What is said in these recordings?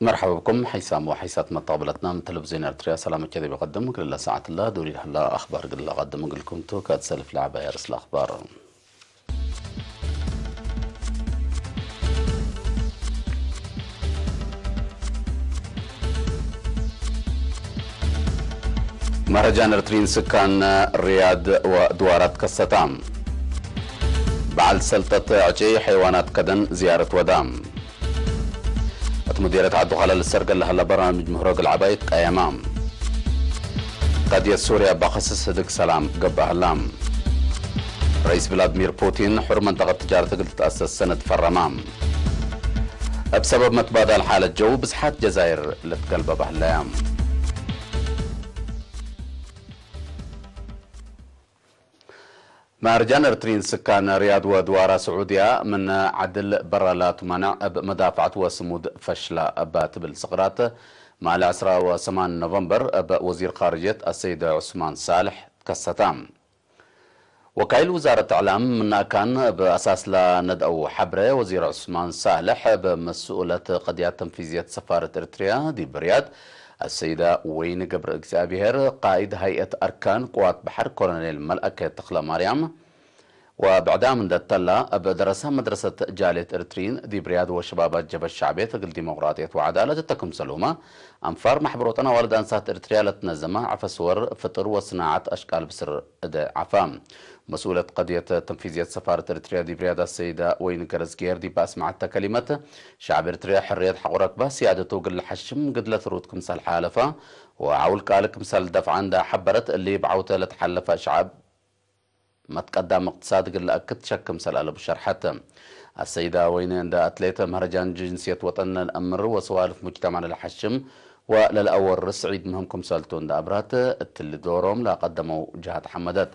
مرحبا بكم حيسام وحيسات متقبلتنا من تلفزيون أرتريا. سلامك يا ذي بقدم كل ساعة الله دوري هلا أخبار قل قدم قلكم تو كاتسلف لعبة يا رسل أخبار. መረጃን ርትሪን ስካን ሪያድ ወድዋራት ከሰታ። በዓል ሰልጠት ዕጪ ሐይዋናት ከደን ዝያረት ወዳ። እቲ ሙዲረት ዓዱ ኻላ ልሰርገላ ሀላ በርናምጅ ምህሮ ግልዓባይት ቀየማ። ቀድየት ሱርያ ባኸስስ ህድግ ሰላም ገባህላ። رئيس فلاديمير بوتين حرمة تغطي جارة قلت تأسس سنة فرما. بسبب متبادل حالة جو بزحات جزائر لتقلب بهلايا. مهرجان ارترين سكان رياض ودوارة سعودية من عدل برالات منع بمدافعة وسمود فشلة باتبل صغرات مع العسرة وثمان نوفمبر بوزير خارجية السيد عثمان صالح كستام. ወካይል ውዛረት እዕላም ምናካን ብኣሳስላ ነድአው ሓብረ ወዚር ዑስማን ሳልሕ ብመስኡለት ቀድያት ተንፊዝየት ሰፋረት ኤርትርያ ዲብ ርያድ ኣሰይዳ ወይኒ ገብረ እግዚኣብሔር ቃይድ ሃይአት ኣርካን ቅዋት ባሕር ኮሎኔል መልኣከ ተኽለ ማርያም ወብዕዳም እንደተላ ኣብ ደረሳ መድረሰት ጃልየት ኤርትሪን ዲብ ርያድ ወሸባባት ጀበ ሻዕቤት እግል ዲሞቅራጥየት ወዓዳለት እተክምሰሉማ ኣንፋር ማሕበሮተን ኣዋልድ ኣንሳት ኤርትርያ ለትነዘማ ዓፈስወር ፍጥር ወስናዓት ኣሽቃል ብስር እደ ዓፋ። መስኡለት ቀድየት ተንፊዝየት ሰፋረት ኤርትርያ ዲብ ርያድ ኣሰይዳ ወይን ገረዝጌር ዲብ ኣስማዓተ ከሊመት፣ ሸዓብ ኤርትርያ ሕርየት ሓቑ ረክባ፣ ስያደቱ ግል ሓሽም ግድለት ሩት ክምሳል ሓለፋ፣ ወዓውል ቃል ክምሳል ደፍዓ እንዳ ሓበረት፣ እሊ ብዓውተ ለተሓለፈ ሸዓብ መትቀዳም እቅትሳድ ግል ኣክት ሸክም ሰልኣለ ብሸርሐት። ኣሰይዳ ወይን እንዳ ኣትሌት መህረጃን ጅንስየት ወጠን ነንአምር ወሰዋልፍ ሙጅተማዕ ለልሓሽም ወለልአወር ስዒድ ምህም ክምሰልቱ እንዳ ኣብራት እትሊ ዶሮም ላቀደመው ጅሃድ ሓመደት።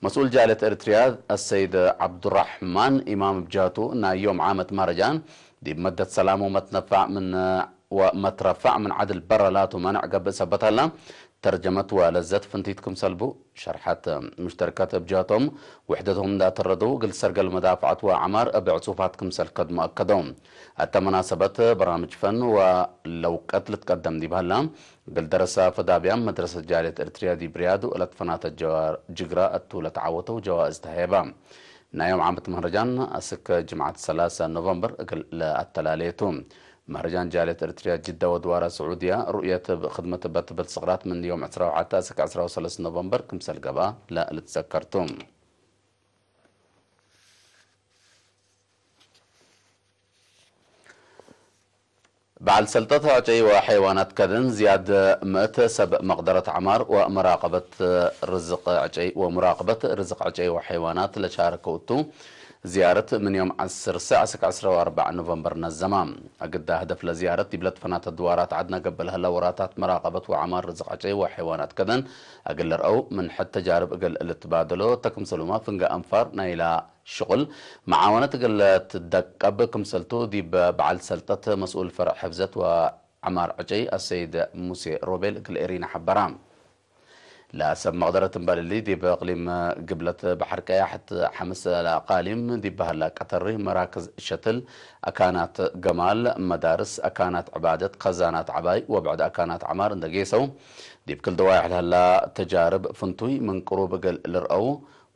መስኡል ጃልየት ኤርትርያ ኣሰይድ ዓብዱራሕማን ኢማም ብጃቱ ናይ ዮም ዓመት መህረጃን ዲብ መደት ሰላም ወመትነፋዕ ምን ወመትረፋዕ ምን ዓድል በረላቱ መንዕ ገብእ ሰበታላ ተርጀመት ወለዘት ፍንቲት ክምሰልቡ ሸርሐት። ሙሽተርከት እብ ጃቶም ውሕደቶም እንዳተረዱ እግል ሰርገል መዳፍዓት ወዓማር እብ ዕጹፋት ክምሰል ከድሞ ኣከደው። ኣተ መናሰበት በርናምጅ ፈን ወለውቀት ልትቀደም ዲብ ሀላ፣ እግል ደረሳ ፈዳብያም መድረሰት ጃልየት ኤርትርያ ዲብ ርያድ ለትፈናተ ጅግራ እቱ ለተዓወተው ጀዋእዝ ተሀየባ። ናዮም ዓመት መህረጃን ኣስከ ጅምዓት ሰላሳ ኖቨምበር እግል ለኣተላለየቱ። መህረጃን ጃልየት ኤርትርያ ጅዳ ወድዋራ ስዑድያ ሩእየት ብ-፣ ክድመት በትብል ስቕራት ምን ዮም ዕስራ ወሓተ እስከ ዕስራ ወሰለስተ ኖቨምበር ክምሰል ገብኣ ለልትዘከርቱ። በዓል ሰልጠት ዕጨይ ወሐይዋናት ከደን ዝያድ ምእት ሰብ መቕደረት ዓማር ወመራቐበት ርዝቕ ዕጨይ ወሙራቐበት ርዝቕ ዕጨይ ወሐይዋናት ለሻረከው እቱ ዝያረት ምን ዮም ዓስር ሳዕ እስከ ዕስራ ወኣርባዕ ኖቨምበር ነዘማ። ኣግዳ ህደፍ ለዝያረት ዲብለት ፈናተ ድዋራት ዓድና ገበል ህላ ወራታት መራቐበት ወዓማር ርዝቕ ዕጨይ ወሐይዋናት ከደን እግል ርአው ምን ሕድ ተጃርብ እግል ልትባደሎ ተክምሰሉማ ፍንጋ ኣንፋር ናይላ ሽቁል መዓወነት እግል ትደቀብ ክምሰልቱ ዲብ በዓል ሰልጠት መስኡል ፈርዕ ሕፍዘት ወዓማር ዕጨይ ኣሰይድ ሙሴ ሮቤል እግል ኤሪና ሓበራ። ለሰብ መቕደረት እምበልሊ ዲብ እቅሊም ግብለት ባሕር ቀያሕ እት ሓምስ ለኣቃሊም ዲብ በህላ ቀተሪ መራክዝ ሸትል፣ ኣካናት ገማል፣ መዳርስ፣ ኣካናት ዕባደት፣ ከዛናት ዓባይ ወብዕድ ኣካናት ዓማር እንደጌሰው ዲብ ክል ደዋይሕ ለህላ ተጃርብ ፍንቱይ ምን ቅሩብ እግል ልርአው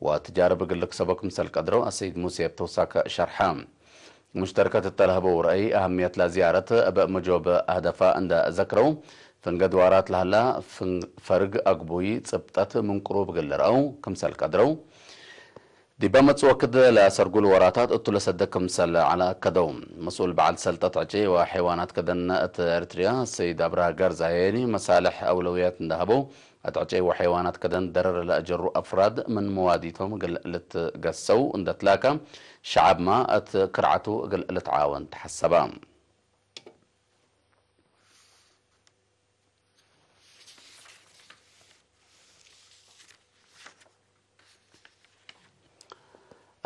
ወተጃርብ እግል ልክሰቦ ክምሰል ቀድረው ኣሰይድ ሙሴ እብ ተውሳከ ሸርሐ። ሙሽተርከት እተለህበው ረአይ ኣህምየት ለዝያረት እብ መጆብ ኣህደፋ እንደ ዘክረው፣ ፍንገ ድዋራት ለህላ ፍን-፣ ፈርግ ኣግቡይ ጽብጠት ምን ቅሩብ እግል ልርአው ክምሰል ቀድረው፣ ዲበ መጽእ ወክድ ለሰርጉል ወራታት እቱ ለሰደ ክምሰል ዐለ ኣከደው። መስኡል በዓል ሰልጠት ዕጪ ወሐይዋናት ከደን እት ኤርትርያ ሰይድ ኣብርሃ ገርዛሄኒ መሳልሕ ኣውለውያት እንዳህበው፣ እት ዕጨይ ወሐይዋናት ከደን ደረር ለአጀሩ አፍራድ ምን መዋዲቶም እግል ልትገሰው እንደትላካ፣ ሸዓብማ እት ክርዓቱ እግል ልትዓወን ተሐሰባ።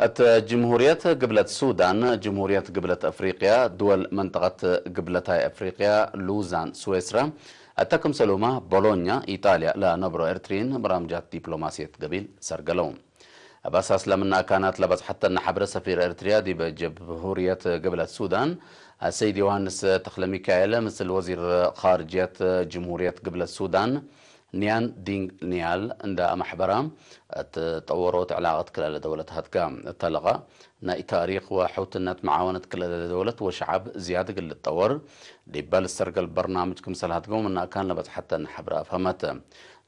እት ጅምሁርየት ግብለት ሱዳን፣ ጅምሁርየት ግብለት አፍሪቅያ፣ ድወል መንጠቀት ግብለታይ አፍሪቅያ፣ ሉዛን፣ ስዌስራ፣ እተ ክምሰሉማ ቦሎኛ፣ ኢጣልያ፣ ለነብሮ ኤርትሪን በራምጃት ዲፕሎማስየት ገቢል ሰርገለው። ኣብ ኣሳስ ለምና ኣካናት ለበጽሐተና ሐብረ ሰፊር ኤርትርያ ዲበ ጀምሁርየት ግብለት ሱዳን ኣሰይድ ዮሃንስ ተኽለ ሚካኤል ምስል ወዚር ኻርጅየት ጅምሁርየት ግብለት ሱዳን ኒያን ዲንግ ኒያል እንዳ ኣማሕበራ እትጠወሮት ዕላቐት ክልለ ደውለት ሃትጋ እተለቐ ናይ ታሪኽ ወሕውትነት መዓወነት ክልለ ደውለት ወሸዓብ ዝያድ ግልጠወር ዲበል ሰርገል በርናምጅ ክምሰል ሃትገው ምናእካን ለበጽሐተን ሐብረ ኣፍሀመት።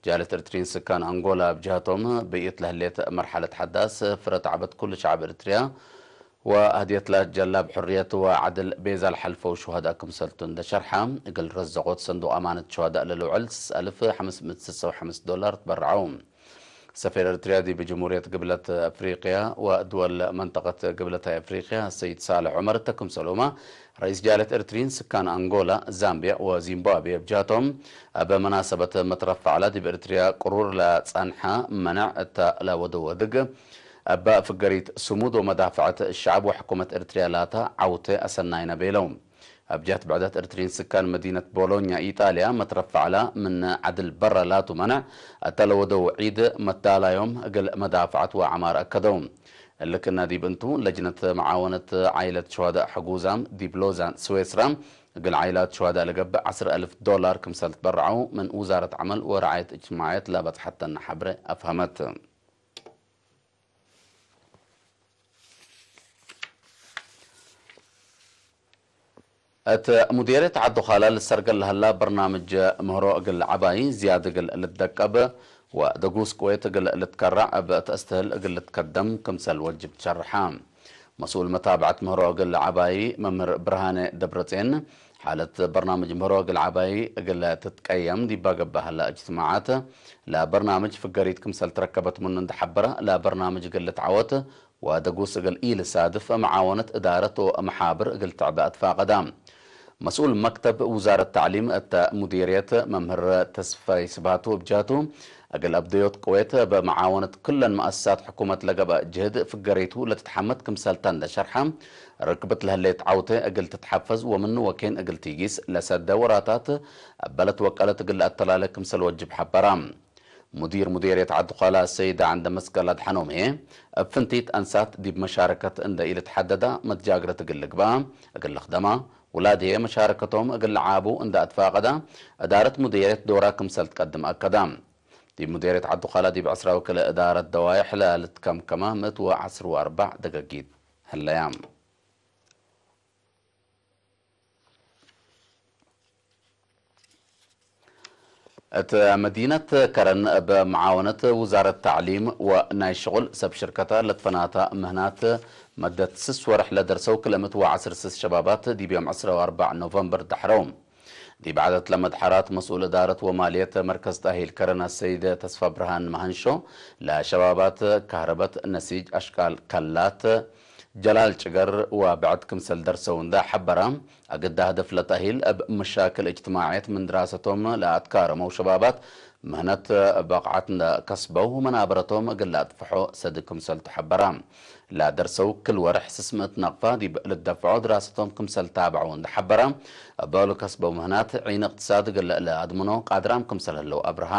ጃለት ኤርትሪን ስካን ኣንጎላ ኣብ ጅሃቶም ብኢት ለህሌት መርሓለት ሓዳስ ፍረ ተዓበት ኩሉ ሸዓብ ኤርትርያ ወኣህድየትላ ጀላብ ሕርየት ወዓድል ቤዛ ለሓልፈው ሸሃዳ ክምሰልቱ እንደ ሸርሓ እግል ረዘቆት ሰንዱቕ ኣማነት ሸሃዳ ለልውዕል ስስ ኣልፍ ሓምስ ምእት ስሳ ወሓምስ ዶላር ትበርዓው። ሰፊር ኤርትርያ ዲብ ጅሙርየት ግብለት ኣፍሪቅያ ወድወል መንጠቀት ግብለታይ ኣፍሪቅያ ሰይድ ሳልሕ ዑመር እተክምሰሎማ ረኢስ ጃለት ኤርትሪን ስካን ኣንጎላ ዛምቢያ ወዚምባብዌ ብጃቶም ኣብ መናሰበት መትረፍ ፈዕላ ዲብ ኤርትርያ ቅሩር ለጸንሓ መነዕ እታ ለወደ ወድግ እባ ፍገሪት ስሙድ ወመዳፍዐት ሸዓብ ወሕኩመት ኤርትርያ ላታ ዓውተ ኣሰናይነ ቤለው። ኣብ ጃት ብዕደት ኤርትሪን ስካን መዲነት ቦሎኛ ኢጣልያ መትረፍ ፈዕላ ምን ዓድል በረ ላቱ መነዕ እታ ለወደው ዒድ መዳላዮም እግል መዳፍዐት ወዓማር ኣከደው። እልክና ዲብ እንቱ ለጅነት መዓወነት ዓይለት ሸዋዳእ ሕጉዛም ዲብ ሎዛን ስዌስራ እግል ዓይላት ሸዋዳእ ለገብእ ዓስር ኣልፍ ዶላር ክምሰል ትበርዐው ምን ውዛረት ዓመል ወረዓየት እጅትማዕየት ላበጽሐተና ሐብረ ኣፍሀመት። እት ሙዴርየት ዓዲ ዃላ ልሰርገል ለሀላ በርናምጅ ምህሮ እግል ዓባይ ዝያድ እግል ልትደቀብ ወደጉስ ቅዌት እግል ልትከራዕ እብ ተእስትህል እግል ልትከደም ክምሰል ወጅብ ትሸርሓ። መስኡል መታብዐት ምህሮ እግል ዓባይ መምህር ብርሃነ ደብረጼን ሓለት በርናምጅ ምህሮ እግል ዓባይ እግል ትትቀየም ዲባ ገብእ ሀላ እጅትማዓት ለበርናምጅ ፍገሪት ክምሰል ትረከበት ምኑ እንደሓበረ ለበርናምጅ እግል ልትዓወት ወደጉስ እግል ኢልሳድፍ መዓወነት እዳረት ወመሓብር እግል ትዕበ ኣትፋቀዳ። መስኡል መክተብ ውዛረት ታዕሊም እተ ሙዲርየት መምህር ተስፋይ ስብሃቱ እብጃቱ እግል ኣብደዮት ቅዌት በመዓወነት ክለን መኣሰሳት ሕኩመት ለገብአ ጅህድ ፍገሬቱ ለትትሓመት ክምሰልታ እንደሸርሓ ርክብት ለህሌት ዓውተ እግል ትትሓፈዝ ወምኑ ወኬን እግል ቲጊስ ለሰደ ወራታት በለት ወቀለት እግል ኣተላለ ክምሰል ወጅብ ሓበራ። ሙዲር ሙዴርየት ዓዲ ዃላ ሰይድ ዓንደ መስቀል ኣድሓኖም ህየ እብ ፍንቲት ኣንሳት ዲብ መሻረከት እንደ ኢልትሓደዳ መትጃግረት እግል ልግብኣ እግል ልኽደማ ውላድ ህየ መሻረከቶም እግል ልዓቡ እንደ ኣትፋቀዳ እዳረት ሙዴርየት ዶራ ክምሰል ትቀድም ኣከዳ። ዲብ ሙዴርየት ዓዲ ዃላ ዲብ ዕስራ ወክልኤ እዳረት ደዋይሕ ለልትከምከማ ምእት ወዓስር ወኣርባዕ ደገጊት ህለያ። እት መዲነት ከረን እብ መዓወነት ውዛረት ታዕሊም ወናይ ሽቁል ሰብ ሽርከታ ለትፈናታ ምህናት መደት ስስ ወርሕ ለደርሰው ክልእምት ወዓስር ስስ ሸባባት ዲብ ዮም ዕስራ ወኣርባዕ ኖቨምበር ዳሕረው። ዲብ ዓደት ለመድሓራት መስኡል እዳረት ወማልየት መርከዝ ታሂል ከረን ኣሰይድ ተስፋ ብርሃን መሃንሾ ለሸባባት ካህረበት ነሲጅ ኣሽቃል ከላት ጀላል ጭገር ወብዕድ ክምሰል ደርሰው እንዳ ሐበራ፣ ኣግዳ ህደፍ ለታሂል እብ መሻክል እጅትማዕየት ምን ድራሰቶም ለኣትካረመው ሸባባት ምህነት በቕዓት እንዳ ከስበው መናበረቶም እግል ለኣጥፍሖ ሰድ ክምሰል ተሐበራ። ለደርሰው ክል ወርሕ ስስምእት ነቕፋ ዲብ ልደፍዖ ድራሰቶም ክምሰል ታብዐው እንዳ ሐበራ፣ እበሉ ከስበው ምህናት ዒን እቅትሳድ እግል ለኣድምኖ ቃድራም ክምሰል ህለው ኣብርሃ።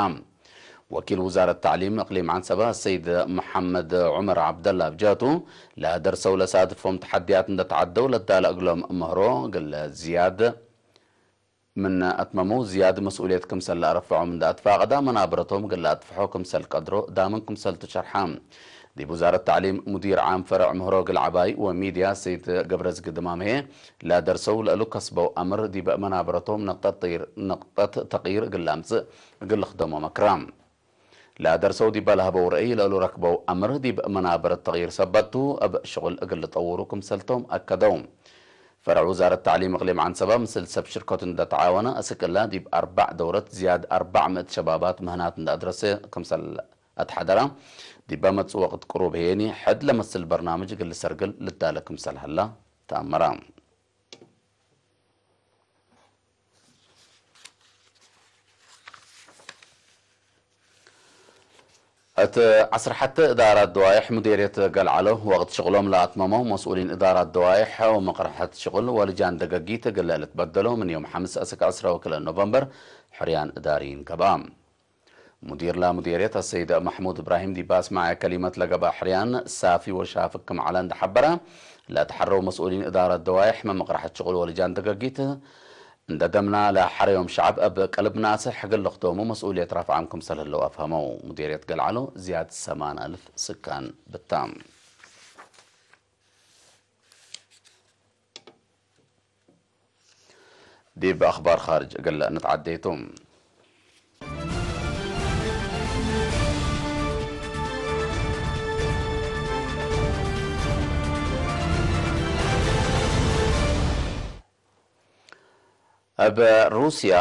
ወኪል ውዛረት ታዕሊም እቅሊም ዓንሰባ ሰይድ መሓመድ ዑመር ዓብደላ ብጃቱ፣ ለደርሰው ለሳድፎም ተሓድያት እንደተዓደው ለዳለ እግሎም ምህሮ ግለ ዝያድ ምን ኣትመመው ዝያድ መስኡልየት ክምሰል ለኣረፍዖም እንደ ኣትፋቀዳ መናብረቶም ግለ ኣጥፍሖ ክምሰል ቀድሮ ዳምን ክምሰል ትሸርሓ። ዲብ ውዛረት ታዕሊም ሙዲር ዓም ፈረዕ ምህሮ ግል ዓባይ ወሚድያ ሰይድ ገብረዝጊ ድማምሄ፣ ለደርሰው ለእሉ ከስበው ኣምር ዲብ መናብረቶም ነቅጠት ተቅይር እግል ለኣምጽእ እግል ልኽደሞ መክራ። ለደርሰው ዲበ ለሀበው ረእይ ለእሉ ረክበው ኣምር ዲብ መናበረት ተቅይር ሰበቱ እብ ሽቁል እግል ልጠውሩ ክምሰልቶም ኣከደው። ፈረዕ ውዛረት ታዕሊም እቅሊም ዓንሰባ ምስል ሰብ ሽርከቱ እንደተዓወነ እስቅላ ዲብ ኣርባዕ ደውረት ዝያድ ኣርባዕ ምእት ሸባባት ምህናት እንደኣድረሰ ክምሰል ኣትሓደራ። ዲበ መጽእ ወቅት ቅሩብ ሄኒ ሕድ ለመስል በርናምጅ እግል ልሰርግል ልዳለ ክምሰል ሀላ ተኣመራ። እት ዓስር ሐተ እዳራት ደዋይሕ ሙዴርየት ገልዓሎ ወቅት ሽቅሎም ለኣትመመው መስኡሊን እዳራት ደዋይሕ ወመቅርሐት ሽቅል ወልጃን ደገጊት እግል ልትበደሎ ምን ዮም ሓምስ እስክ ዕስራ ወክልኤ ኖቨምበር ሕርያን እዳሪን ገብኣ። مدير لا مديرية السيد محمود إبراهيم ዲብ ኣስማዐ ከሊመት ለገባ ሕርያን ሳፊ ወሻፍክ መዓላ እንደሓበረ፣ ለተሐረው መስኡሊን እዳረት ደዋይሕ መመቕራሕት ሽቑል ወልጃን ደገጊት እንደ ደምና ለሐረዮም ሸዓብ እብ ቀልብ ናስሕ ሕግል ለኽደሙ መስኡልየት ራፍዓም ክምሰል ህለው ኣፍሀመው። ሙዲርየት ገልዓሎ ዝያድ ሰማን ኣልፍ ስካን ብታም። ዲብ ኣኽባር ኻርጅ እግል ንትዓደይቱ። ኣብ ሩስያ፣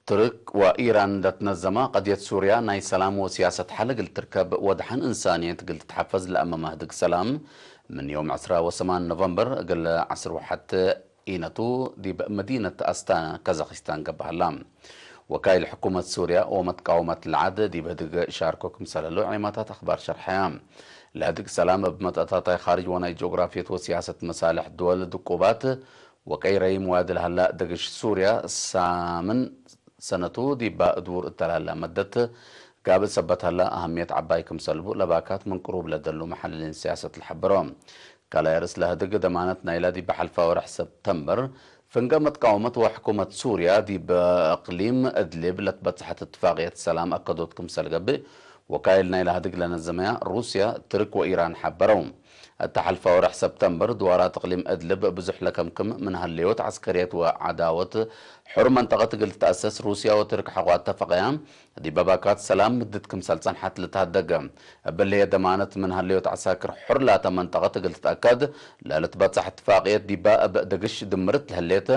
ትርክ ወኢራን ለትነዘማ ቀድየት ሱርያ ናይ ሰላም ወሲያሰት ሐል እግል ትርከብ ወድሐን እንሳንየት እግል ትትሐፈዝ ለአመ መህድግ ሰላም ምን ዮም ዕስራ ወሰማን ኖቨምበር እግል ዐስር ወሐት ኢነቱ ዲብ መዲነት ኣስታና ካዛኪስታን ገብሀላ። ወካይል ሕኩመት ሱርያ ወመትቃወመት ለዓድ ዲብ ህድግ ሻርኮ ክምሰለሉ ዒማታት ኣኽባር ሸርሐያ። ለህድግ ሰላም እብ መጠታታይ ኻርጅ ወናይ ጂኦግራፍየት ወሲያሰት መሳልሕ ድወል ድቁባት ወቀይረይ መዋድል ሀላ ደግሽ ሱርያ ሳምን ሰነቱ ዲባ እድውር እተላላ መደት ጋብእ ሰበት ሀላ ኣህምየት ዓባይ ክምሰልቡ ለባካት ምን ቅሩብ ለደሉ መሐልሊን ሲያሰት ለሐበሮ። ካልኣይ ርእስ ለህድግ ደማነት ናይላ ዲብ ሐልፋ ወርሕ ሰብተምበር ፍንገ መትቃወመት ወሕኩመት ሱርያ ዲብ እቅሊም እድሊብ ለትበጽሐት እትፋቅየት ሰላም ኣከዶት ክምሰል ገብእ ወካይል ናይላ ህድግ ለነዘመያ ሩስያ፣ ትርክ ወኢራን ሐበረው። እታ ሐልፋ ወርሕ ሰብተምበር ድዋራት እቅሊም እድልብ ብዙሕ ለከምክም ምን ሀለዮት ዐስከርየት ወዓዳወት ሑር መንጠቀት እግል ትትአሰስ ሩስያ ወትርክ ሐቆ ኣተፈቀያ ዲብ ባካት ሰላም ምድት ክምሰል ጸንሐት ልትሀደገ። እብልየ ደማነት ምን ሀለዮት ዐሳክር ሑር ላተ መንጠቀት እግል ትትአከድ ለልትበጸሕ እትፋቅየት ዲባ እብ ደግሽ ድምርት ለህሌት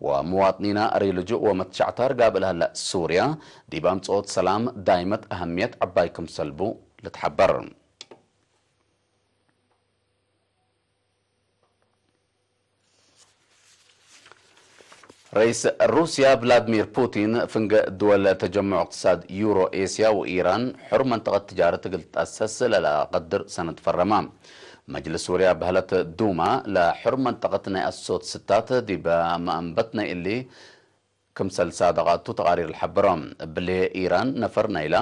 ወምዋጥኒና ሪልጁእ ወመትሻዕታር ጋብእ ለሀለ ሱርያ ዲብ ኣምጽኦት ሰላም ዳይመት አህምየት ዐባይ ክምሰልቡ ልትሐበር። ረይስ ሩስያ ቭላድሚር ፑቲን ፍንገ ድወል ተጀምዑ እቅትሳድ ዩሮ ኤስያ ወኢራን ሑር መንጠቀት ትጃረት እግል ትትአሰስ ለለአቀድር ሰነድ ፈረማ። መጅልስ ሱርያ በህለት ዱማ ለሑር መንጠቀት ናይ ኣሶት ስታት ዲብ መአንበት ናይ እሊ ክምሰል ሳደቃቱ ተቃሪር ለሐበሮ። እብሊ ኢራን ነፈር ናይላ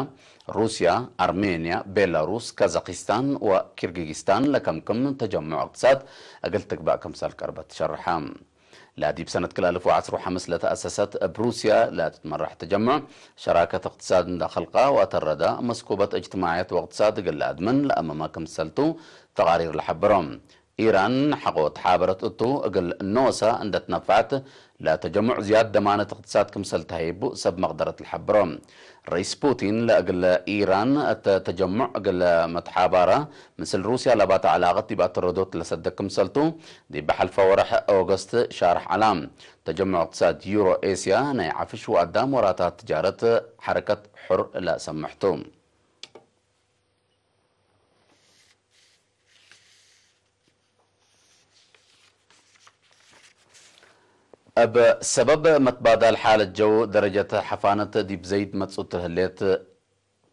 ሩስያ፣ ኣርሜንያ፣ ቤላሩስ፣ ካዛኪስታን ወኪርጊጊስታን ለከምክም ተጀምዑ እቅትሳድ እግል ትግባእ ክምሰል ቀርበት ትሸርሐ። ላዲብ ሰነት ክልኣልፍ ወዐስር ወሐምስ ለተአሰሰት እብ ሩስያ ለትትመራሕ ተጀምዑ ሸራከት እቅትሳድ እንዳ ኸልቃ ወአተረዳ መስኩበት እጅትማዕየት ወእቅትሳድ እግል ለአድምን ለአመማ ክምሰልቱ ተቃሪር ለሐበሮ። ኢራን ሐቆ ተሓበረት እቱ እግል ኖሳ እንደትነፍዐት ለተጀሙዕ ዝያድ ደማነት እቅትሳድ ክምሰል ተሀይቡ ሰብ መቅደረት ለሐብሮ። ረይስ ፑቲን ለእግል ኢራን እተ ተጀሙዕ እግል መትሓባራ ምስል ሩስያ ለባተ ዕላቀት ዲብ ኣተረዶት ለሰደ ክምሰልቱ ዲብ ሐልፈ ወርሕ ኦገስት ሻርሕ ዐላ። ተጀሙዕ እቅትሳድ ዩሮ ኤስያ ናይ ዐፍሽ ወአዳም ወራታት ትጃረት ሐረከት ሑር ለሰምሕቱ። እብ ሰበብ መትባዳል ሓለት ጀው፣ ደረጀት ሓፋነት ዲብ ዘይድ መጽኡት ህሌት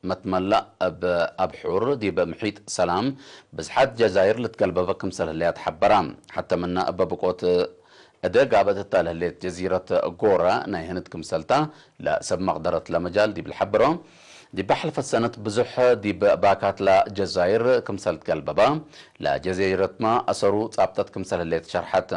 መትመላእ እብ ኣብሑር ዲብ ምሒጥ ሰላም ብዝሓት ጀዛይር ልትገልበበ ክምሰል ህለያ ተሓበራ። ሓተ ምና እበ ብቆት እደ ጋበት እታ ለህሌት ጀዚረት ጎራ ናይ ህንት ክምሰልታ ለሰብ መቅደረት ለመጃል ዲብ ልሓበሮ። ዲብ ሓልፈት ሰነት ብዙሕ ዲብ ባካት ለጀዛይር ክምሰል ትገልበባ፣ ለጀዚረትማ ኣሰሩ ጻብጠት ክምሰል ህሌት ሸርሐት።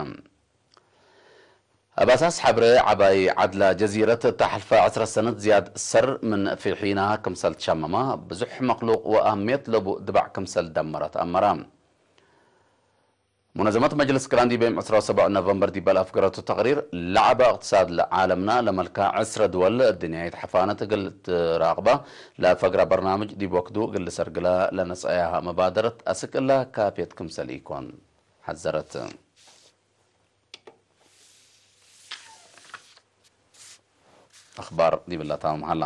ኣብ ኣሳስ ሓብረ ዓባይ ዓድላ ጀዚረት እታ ሓልፈ ዕስራ ሰነት ዝያድ ሰር ምን ፊሒና ክምሰል ትሸመማ፣ ብዙሕ መክሉቅ ወኣህምየት ለቡ ድባዕ ክምሰል ደመረት ኣመራ። ሙነዘመት መጅልስ ቅራን ዲበ ዮም ዕስራ ወሰቡዕ ኖቨምበር ዲበል ኣፍገረቱ ተቅሪር፣ ለዓባ እቅትሳድ ለዓለምና ለመልካ ዕስረ ድወል እድንያይት ሓፋነት እግል ትራቅባ ለፈግራ በርናምጅ ዲብ ወክዱ እግል ልሰርግላ ለነስአያሃ መባደረት ኣስቅላ ካፍየት ክምሰል ኢኮን ሓዘረት። ኣኽባር ዲብላ ታማም ሃላ።